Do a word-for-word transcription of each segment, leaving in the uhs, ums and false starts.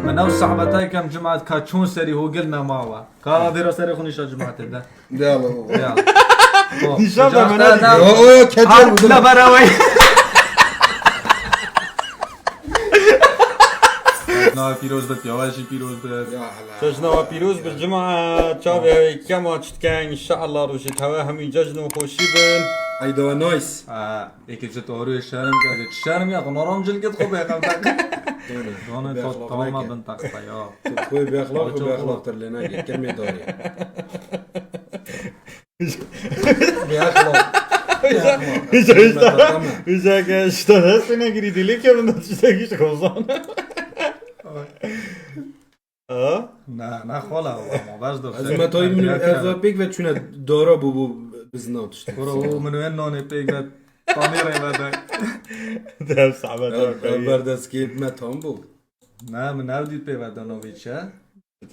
Min ew sehbetayê kem cimat ka çûn serî hûgil nemawa. Ka vêra serê xwe nîşa cimatê de. De Allah baba. Ya. Nîşan be, me Cimat nedî. de- Yo yo keçer bu. La berawey. Nava pîroz bit, yavaşî pîroz bit. Ya hala. Cejna we pîroz bi cimat. Çavê ew ê kema çi dikin, înşeallah rojê tewe hemî cejn û xweşî bin. Eyda nice. Ha, êkê çi torûyê şerm kerdê. Çi şerm ya, tu noram cilgit xwe bêxem tak. Done Bêxlaf tamam neke. Bin taxta ya. Xwe bêxlaf xwe Çok bêxlaf kolay. tir lê neke. Kemê darê. Îja îja îja ke îşte destê negirî dilê ke min de tiştekî ji xozan. Ha? Ne, ne xola, ama baş da. Ez me toyî min ez ve pêk ve çûne dara bû bû bizna tiştek. Kuro, o min wê nonê pêk ve tamê rê ve de. Dem samet Ev berdeskê me tam bû. Ne, min ev dît pê ve de novî çe.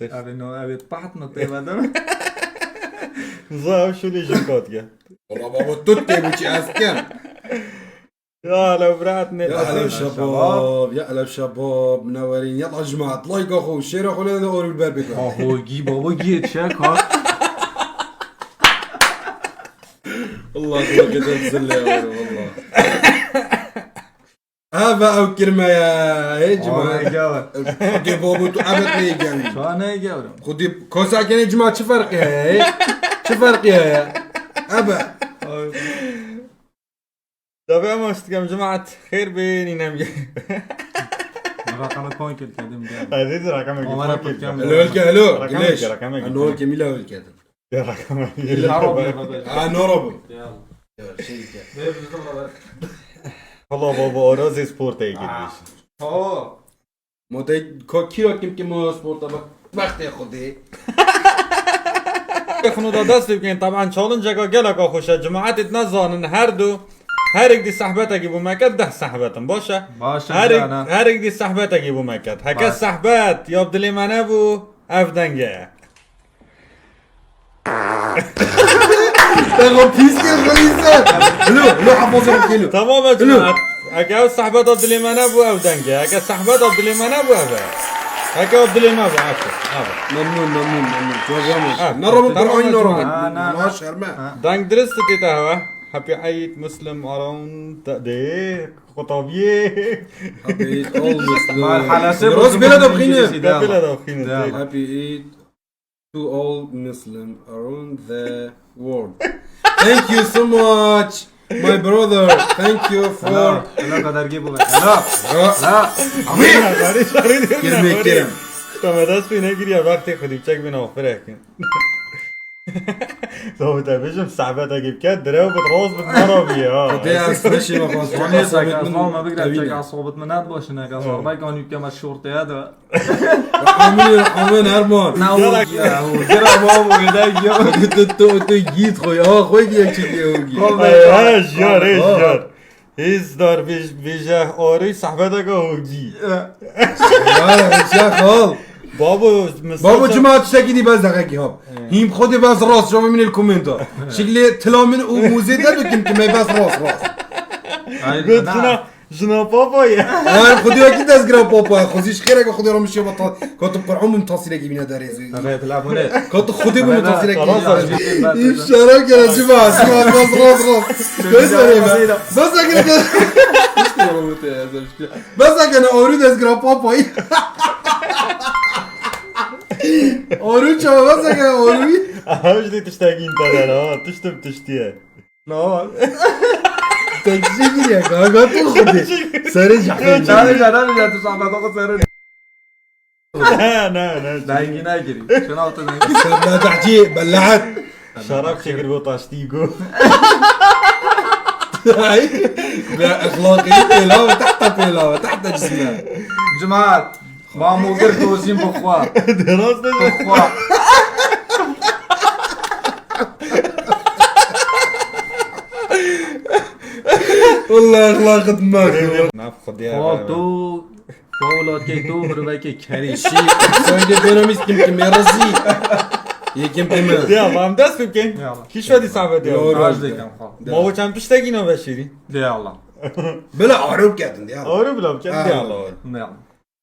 Ev ê no, ev ê paht me pê ve de. Za ev şûlê jin kot ke. Wala baba tu tê bu çi ez kem. Ya le brat ne. Ya elev şebab, ya elev şebab, newerin, ya la cemaat, like xo, şêra xo lê de orul ber bikra. Ahogi, baba giye çek ha. Allah Allah gidem zille ya valla. Ha ve ev kirme ya, hey Aman cemaat. gel. Hadi babu tu ebet ne gelin. Şu an ne gelirim? Xudi kosa kene cemaat çi farkı ya, hey? Çi farkı ya ya? Ebe. Tabii ama işte kem cemaat xêr bin inem. Rakamı kon kir kedim gel. Hadi de rakamı Omara git. tutken Hello, hello, hello. Rakamı Güneş. git, rakamı git. Hello, Kemila Ülkeden. Ya rakamı git. Harap ya baba. Ha, no robum. Ya. Ya, şey gel. Ne bizim baba. Allah baba orası sporta gitmiş. Oo. Motey ko kiro kim kim o sporta bak. Vakti Xudi. Xunu da dest bikin, taban challenge-eka geleka xweş e. Cemaetê nazanin her du, her êk dî sehbetekî bû me ket, deh sehbetin, baş e? Baş e, Her êk, cana. Her êk dî sehbetekî bû me ket. Heke Baş. Sehbet ya bi dilê me nebû, ev denge ye. Tego pis ki xulîse. Lo, lo hafoza kilo. Tamam e cemaet. Heke ev sehbeta dilê me nebû, ev denge ye. Heke sehbeta dilê me nebû, ev e. Heke ev dilê me bû, ev e. Ev e. Memnun, memnun, memnun. Çok yanlış. Ha, Ne robum, tamam, aynı tamam. robum. Ha, ne. Ama şerme. Deng dirist tê te hewe. Happy Eid Muslim around the day. Qutabiyê. Happy Eid all Muslim. Merhalesi Roz bozuldu bile de İngilizcesi bıkıyını. de. Kapila da xînin Ya. tê. Happy Eid to all Muslim around the world. Thank you so much, my brother. Thank you for. Hello. Hello kadar gibi bu. Hello. Ya. La. Şarî, şarî diye Girme, şarî. girme. Tamam, dest pê negiriya, wextê xwe dî çek bîna xwe rekin. Zaten bêjim sehbetekî bike, direw bit, rast bit, narabiye ha. Dê ez beşê me xwest. Sonê saka, zalma bigre çek asabet min net başine ka. Zorba kan yükeme şortaya da. Amin, amin, Erman. Na o ya, o gira babo gida ya. Tu, tu, tu, tu git xwe, ha, xwe diye çekiye o git. Ay, ha, jiyar, ey, jiyar. Hêzdar bêj-, bêje arê sehbeteke hogî. Ya, ya, xal. Babo, misal Babo ça- cuma tiştekî dî bes deqekî hab. Hîm xwe dê bes rast, çava min el komenta. Şiklê tila min û mûzê de bikim ki me bes rast, rast. Got jina, jina papa ye. Her xwedê wekî destgira papa, xwezî ji xêreke xwedê ramişiye bata. Ka tu Qur'an min tasîrekî bîne derê zû. Tabii telefonu. Ka tu xwedê min tasîrekî bîne derê. Îşara kere cima, cima, rast, rast, rast. Göstereyim ben. Bes akine de. Bes akine, orî destgira papayı. Orî çava, bes akine orî. Aha, işte tiştekî înternet ha, tiştim tiştiye. No. Tekşi giriyor, gaga tu xwedê. Serê cahil. Çare çare mi tu sahne dokuz serre. Ne, ne, ne. Dengine giriyor. Şuna otur dengine. Sen ne tahci, bellahat. Şarap çekir go taştî go. Ay, ve ahlakî pêlava, tahta pêlava, tahta cisme. Cemaat. Mamogir dozîn bixwa. Derast ne? Bixwa. Wallah ahlakit ma. Naf xwedî. Xo tu, xo welatkê tu, mirovekê kerî. Şî, soyde ekonomist kim kim ya razî. Yekim kim. Ya, mam dest bikin. Ya Allah. Kîş vedî sahbet ya. Yo, Raj dekem xo. Ma bu çem tiştekî no beşîrî. De Allah. Bela arok kedin ya. Arı bile bikin. Ha. De Allah. Ne Allah.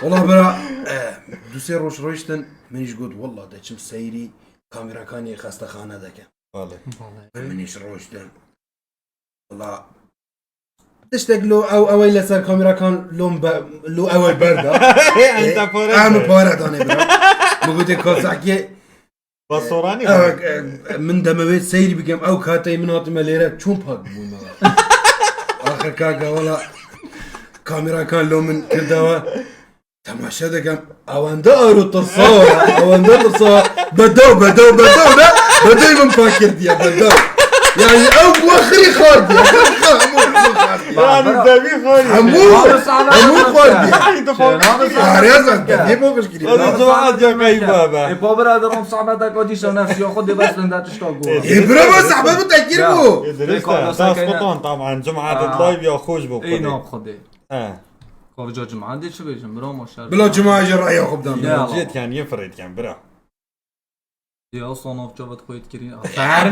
Wala bira, e, du sê roj rojtin, min jî got, wala deçim seyrî kamerakanê xestexane deke. Bale. Min jî rojtin. Wala tiştek lo ew ew ê li ser kamerakan lom be, lo ew ê berda. Em pare dane bira. Min gotê Kazakê. Basoranî. Min demewê seyr bikim, ew kateyê min hatime lêre çûn pak bûme. Axir kaka wala kamerakan lo min kirdewa. Temaşe dikim, ewende aro tirsa, ewende tirsa, bedew, bedew, bedew ne, bedew min pak kirdiye, bedew. Yani ew bu xirî xardiye, hemû, hemû xardiye. Yani devî xarî. Hemû, hemû xardiye. Ay, de pak Areza, devî boxiş kiriye. Hadi cemaat ya kayıp abi. E, pa bira de rom sahnedek o dîsa nefsiya xwe dê bes linde tişta gor. E, bira, bu sahbe bu tekir bu. Edrista, das kutan taban, cemaat live ya hoş bu. Ey, nam xwedê. He. Kavca cuma dê çi bêjim, bira ma şer. Bila cuma ji raya xwe bidan. Ya. Jet yani yefret yani bira. Ya, son of çavat koyut kirin.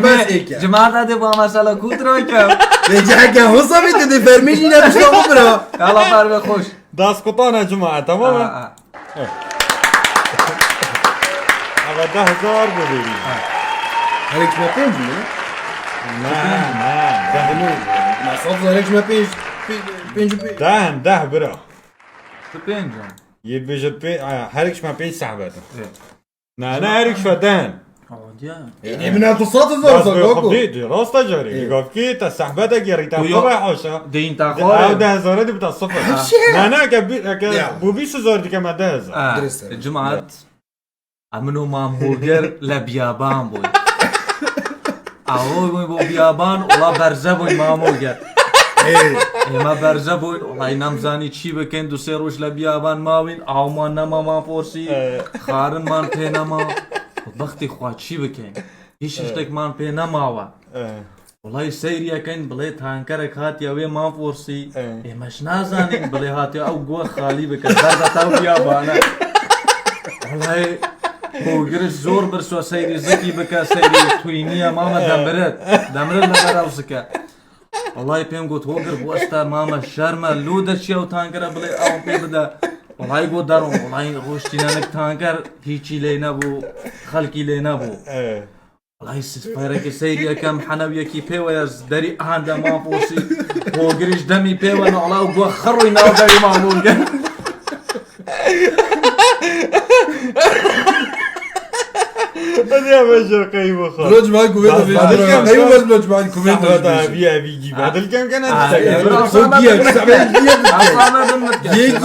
Bes êke. Cuma da de bu mesela kutra ke. Ve cehke hosa bitti de fermiş yine bir şey oldu bira. Yala ver ve hoş. Das kutana cuma, tamam mı? Ha, ha. Ama deh hezar bu verin. Her iki metre mi? Ne, ne, deh. Masraf her iki metre. Pênc, pênc. Deh, deh bira. Tu pênc an. Yê bêjit pê, aya, her iki me pênc sehbet. Evet. Ne, ne, her iki me deh. Adiya. E, bina tu sat hezar sa koko. Rasta carê. Gaf ki te sehbet e gerî te Bu yok. Xwe haşa. Deyin ta Ev xore. Deh hezar di bita sıfır. Ha. Ne, ne, ke bi, ke Ya. bu bîst hezar dike me deh hezar. Ha. Dirist. Cemaat. Amin o mamboger le biyaban boy. Awo boy bo biyaban ola berze boy mamoger. Ê, ê me berze bûn, wellahî nemzanî çî bikin, du sê roj le biyaban mawîn, aw man nema, man forsî, Ee. xarin man pê nema. Bextê xwe çî bikin? Hiç Ee. tiştek man pê nemawe. Ee. Wellahî seyriyekên bilê tankerek hatiye wê man forsî. Ee. Ê me ji nazanîn bilê hatiye ew guh xalî bike, berda taw biyabane. Wellahî hogiriş zor birso seyrî zikî bike, seyrî twîniye mame Ee. demirit. Demirit li ber ew zike. Wellahî pêm got, hogir, bu esta mame şerme, lû de çi ew tankere bilê ew pê bide. Wellahî got, derom, wellahî roj tîne nik tanker, hîçî lê nebû, xelkî lê nebû. Ee. Wellahî sifayrekê seyrî yekem, henewiyekî pê we ye, ez derî ahende ma posî, hogirî ji demî pê we ne, wellahî ew guh xeroy nav derî ma hogir. Hadi ya, ben şakayı bu. Bilo cuma kuvvet Bas, de bas, verir. Bas, Eyvallah, bilo cuma kuvvet de Zahmet verir. Abi, abi gibi. Adil kem kena Aa, işte. Ebru Çok iyi, Hasan sen ben Hasan Yegi.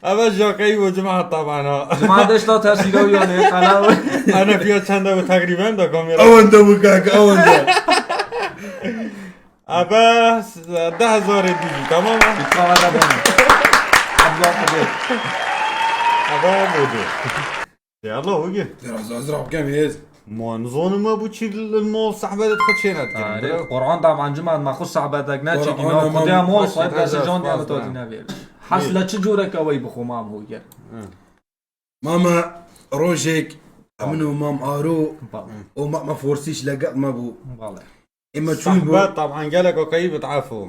Abi şakayı bu cuma hatta bana. Cuma deşta tersine uyanıyor, kanalı. Ana fiyat çende bu takriben de kamera. Aman da bu kanka, aman da. Aba, s-, deh hezarê dî, tamam mı? Dikkat edin. Abla, Aba, budur. Ya Allah, o gün. Biraz az rap kem hez. Man, zonuma bu çil mal sahbedet xo çênet kirin, Are, bro. Kur'an da mancıman ma xo sahbetek ne çekin. Kur'an Ya ama Xudaya mal sahib da Kur'an secan da Kur'an. Totine ver. Hasla çi cure ka wey bixo mam ho ger. Hı. Mama rojek, Bale. Min û mam Aro, Bale. Û mama Forsîş legel me bû. Bale. Ema çûn bû. Sahbe, taban gelek o kayî bit afo.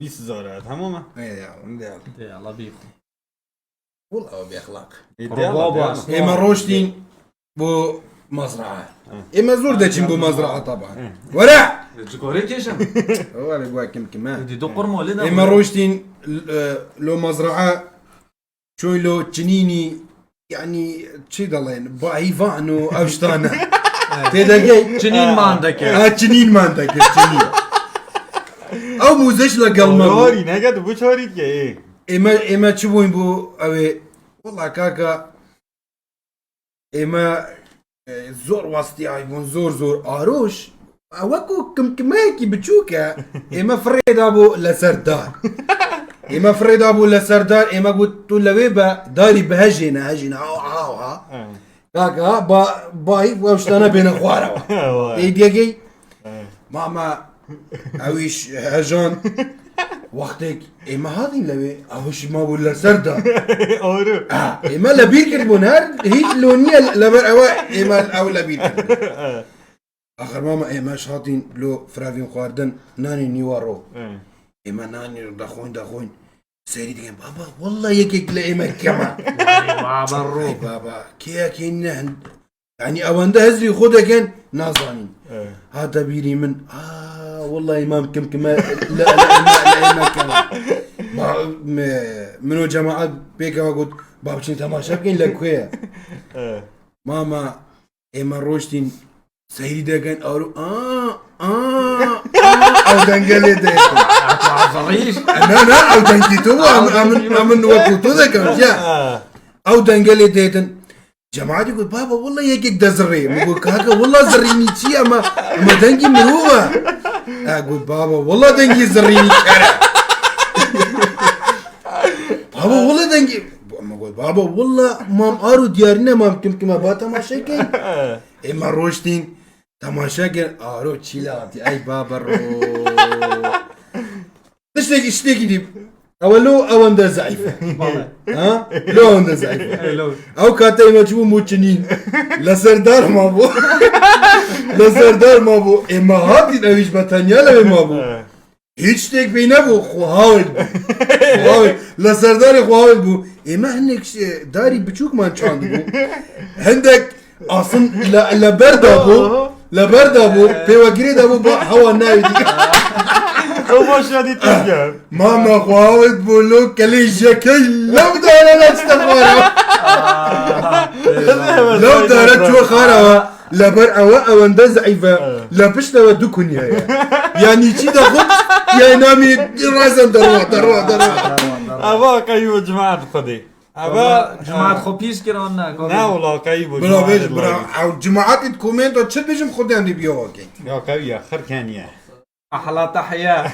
Bîst zara, tamam mı? Ey ya. Indi ya. De Allah bî. Wala o bexlaq. Ê, Robo de Allah, bas. de Allah. Ema roştîn bu mazraa. Hı. Ema zor de çin bu mazraa taban. Hı. Were! Çikorê keşem. Wale bu kim kim ha. Di do qurmo lê de. Ema roştîn, e, lo mazraa. Çoylo çinînî, yanî çi dalên, bahîvan û ew ji tane. Tê dergey? Çinîn man deke. Ha, çinîn man deke, çinîn. Ew mûzeş le gel me bû. Çorî, neke tu bu çorî ke, ê. Ême, ême çi bûyn bû, ew ê, wela kaka, ême, e, zor westiyay bûn, zor, zor aroş. Ew wekû kimkimeyekî biçûk e, ême firê dabû li ser dar. Ême firê dabû li ser dar, ême got, tu li wê be, darî bihejêne, hejêne, ha, ha, ha. He. Kaka, ba, bayî, ew ji te nebêne xwara. Vay. Ê diyekê, He. mama, ew îş hejan, wextek ême hatîn li wê, ew îş ma bû li ser dar. Oru. Ha, ême li bîr kiribûn, her hîç lo niye li ber ew, ême ew li bîr kiribûn. He. Axir mama ê me ji hatîn lo firavîn xwardin, nanê nîwa ro. Hı. Ê me nanê ro dexwin, dexwin. Serî dikin, baba, walla yekek li ê me kema. Vay baba ro. Ey baba, kê ye kê ne hin-, yanî ewende hizrî xwe deken, nazanîn. Hı. Hate bîrî min, aa, walla îmam kim kime, le, le, le, le, ê me kema. Ba, me, min û cemaat pêkeva got, ba biçin temaşe bikin, le ku ye. Hı. Mama, Ê me roştîn seyrî deken aro, a, a, a, ew dengelê dêtin. Ne, ne, ew dengî tu bû, em, em, em, em wekû tu dekin, ya. Ha. Ew dengelê dêtin. Cemaatî got, baba, wela yekek dezirê. Min got, kaka, wela zirînî çi ye, ema, ema dengî mirov e. E, got, baba, wela dengî zirînî kere. Baba, wela dengî, min got, baba, wela mam aro diyarî ne, mam kim kime ba temaşe key. Ê me roştîn, temaşe kir, aro çîle hatî, ey baba ro. Tiştekî, tiştekî dî. Ew lo, ew em de zeîf e. Valla. Ha? Lo em de zeîf e. Ey, lo. Ew kate ê me çi bû, mû çinîn. Li ser dar ma bû. Li ser dar ma bû. Ê me hatîn, ew îş be tenya li wê ma bû. He. Hiç têk pê nebû, xwe hawil bû. Xwe hawil. Li serdarê xwe hawil bû. Ê me hinek şi-, darî biçûkman çandibû. Hindek asin le, le ber de bû. Le ber de bû. Pêvekirê de bû, ba hewa nayê dî. Ew başa dî tişt ya. Mama xwe hawil bû, lo kelê jekey lew dare ne çi te xwara. Lew dare ço xara. Leber ewe ewende zeîf e. Evet. Le pişt ewe du kunya ye. Yanî çî de xwe, yanî namî rezen derwa, derwa, derwa. Ava qeyû cemaat xwedê. Ava, Ava cemaat xwe pîs kiran ne, Ne wala qeyû bu Bira cemaat bêj, bira, laî. Ew cemaat it komento çi bijim xwedê em dê biyo wake. Ya qeyû ya, xirkeniye. Ahla tahya.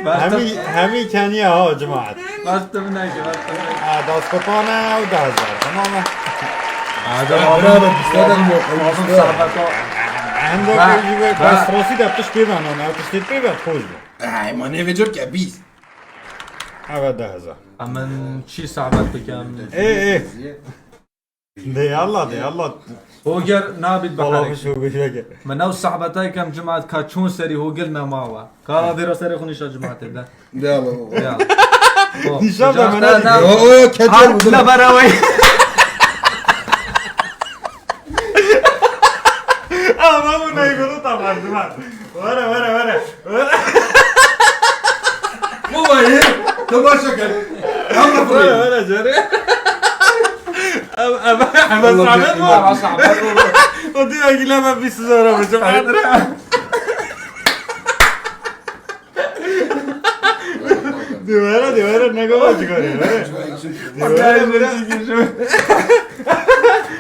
Hemî, hemî keniye ha cemaat. Bas tu neke, bas tu neke. Ha, dastpitane û du hezar. Tamam mı? Adem abi, Bravo, bistane mi? Adem sahbet o. Hem de Ba- gibi ba- bas rosi de tişt pêvan, ne tişt pêvan, hoş bu. Ay, ma ne vecur ke biz. Evet, du hezar. Aman çi sahbet bikem. Ê, ê. De Allah, de Allah. Hoger nabit Valla baharek. hoş bu bir şey. Min ew sahbetay kem cemaat ka çûn serî hogil nemawa. Ka vêra serê xwe nîşa cemaatê de. De Allah. Ya. Nîşan da Cemaat min de- ew- Yo, yo, keçer bu. Hatla berawey. Ama bu ne yolu tamam, tamam. Vere, vere, vere. Baba ye, temaşa gel. Ama Vere, vere, canım. Ama, ama, ama Allah sahbet bekliyor. var. Ama sahbet oldu. O diyor ki, "Lan ben bir size uğramışım." Diyor, vere, diyor, vere, ne kadar çıkarıyor, vere. Diyor, vere, vere.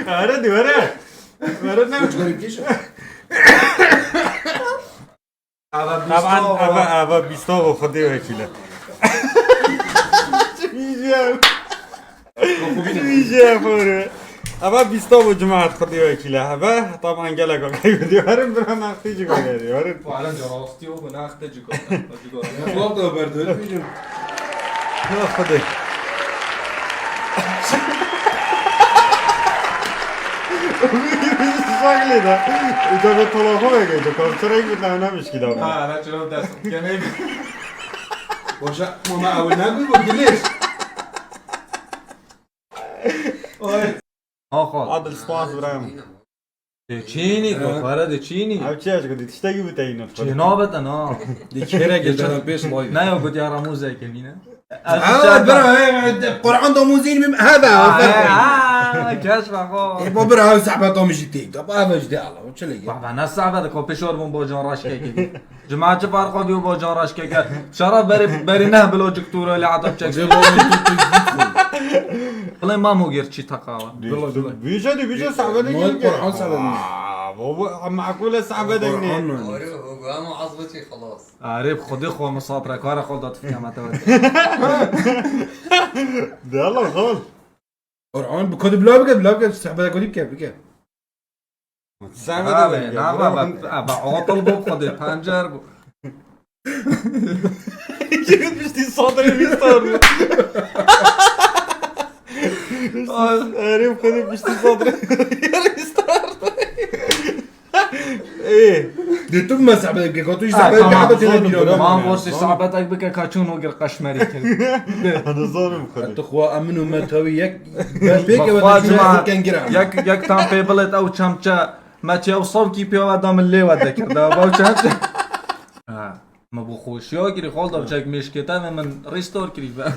Vere, diyor, vere. Vere, ne? Taban, ava, ava, bîsta bu, Xwedê wekîle. Çimîjiyem. Çimîjiyem, xore. Ava bîsta bu, cemaat, Xwedê wekîle. Ava, taban, gelek akay diyor. Verin, bira, naxtê jî koyarî, verin. Valla rastî o, bu naxte ciko. Valla da berdi, bilmiyorum. Ya Xwedê. Şaklê de. Uca ve tolaxo vege, de komşurak bir tane namiş ki da. Ha, ben çırov ders. Yemeği. Boşa, mama, ew ne bu, bu gülüş. Oy. Ha, ha. Adil spas, İbrahim. De çînî, to para de çînî. Ev çi aşkı, dişteki bu teyinat. Çênabete na. Di kere geçen pêş vay. Ne yok, ya Ramuz'e kemine. Ha, bira, he, he, Kur'an da muzin mi? Ha da. Ha, keş bak o. E, bu bira, ev sahbet o müzik değil. Tabi, ev işte Allah, o çile gel. Baba ne sahbet ko pişor bun bocan raşke ki. Cemaatçı fark o diyor bocan raşke ki. Şaraf beri beri ne bilo ciktura le adam çek. Ulan mamu gerçi takava. Büyüce de büyüce sahbede Noel gel. Kur'an sahbede. Aa, bu bu makule sahbede ne? Kur'an mı? Doğru, bu ama azbıçı خلاص. Arif xudi xo misafre kara xo dat fikama te. De Allah xol. Kur'an bu kodu bla bike, bla bike, sahbede kodu bike, bike. Sahbede. Nava ba atal bu xudi pancar bu. Gitmişti sadrı bir sardı. Arif xwedê piştî sadrê. Ê. De tu bi me sehbet bike, ka tu jî sehbet bike, hebe têne bîra. Man vorsî sehbetek bike ka çûn o gir qeşmerî kir. Hadi zorim xwedê. Tu xwe emin û me tawî yek. Ben pêke Xwe ve cuma ken giran. Yek yek tam pê bilet ew çemçe me çew sawkî pê ve da min lê we dekir. Da baw çemçe. Ha. Me bi xweşiya kirî, xal da çek mêşkê te ve min restore kirî be.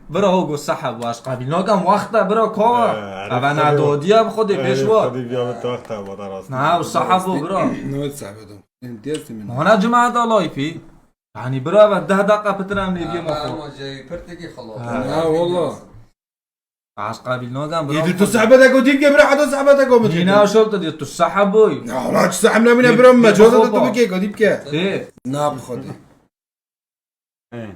Bira ho go seheb waş qabil. Nagam wexta bira kava. Eve na dodiya bi xwedê pêş wa. Xwedê biya bi taxta bada rast. Na, o seheb o bira. Ne seheb o? Em diyes mi? Mana cuma da layfî. Yani bira ve deh dakika pitir em lê diye ma xo. Ama cayı pırtıki خلاص. Ha, valla. Az qabil nagam bira. Yedi tu sehbete ko dîp ke bira, hada sehbete ko mu? Yine şol te diyor tu seheb boy. Ya, ulan seheb ne bine bira me, çoda da tu bike ko dîp ke. Ê. Na bi xwedê. He.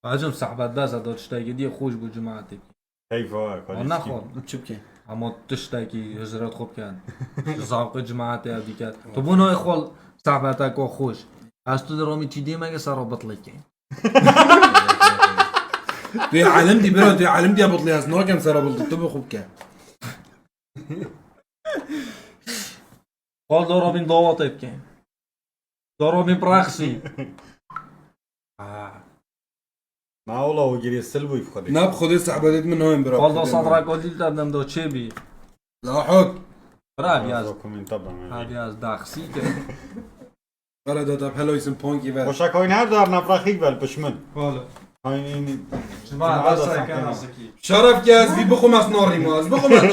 Bacım sehbet da zado tiştekî diye xweş bu cemaatê. Keyfa. Ona xo. Çi bike? Ama tiştekî hizret xo biken. Zavqê cemaatê ev diket. Tu bu noy xol sehbete ko xweş. Ez tu de romî çî dîme ke sero bitlike. Tu yê alim dî bira, tu yê alim dî ya bitlî, ez nakem sera bildi, tu bi xwe bike. Xol do robîn dawatê bike. Do robîn praxsî. Ha. Na ola o girê sil bû xwedê. Na bi xwedê sehbetê min nayên bira. Xol do sadra kolîl te dem do çê bî. Lahut. Bira biyaz. Komenta bana. Ha biyaz daxsî ke. Bira da da pelo isim ponki ver. Boşa koyun her dar napraxîk vel pişmin. Xol. Kaynini. Cuma da sakana sikî. Şeref ki ez vî bixwim ez narîm ez bixwim ez.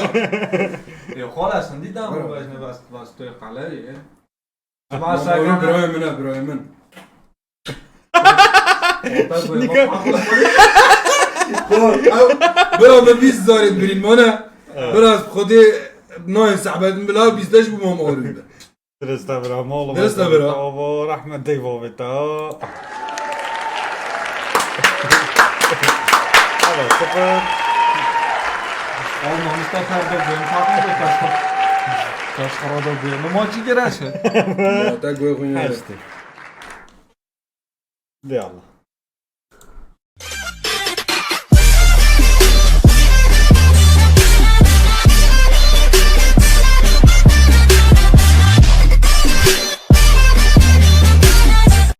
E xol ez hindi da bu bajne bas bas toy qaleyê. Bira min e, bira min. Bira min bîst zarê birîn mane. Bira xwedê Nayên sehbet min bila bîst deş bû mam orî de. Dirist e bira, mal Dirist e bira. Ava, rahmet dey vavê te. Ava, sıfır. Al, mamosta perde buyurun. Takma da taşla. Taşlara da buyurun. Maçı girer şey. Te goy xwîn. Heştê. De Allah.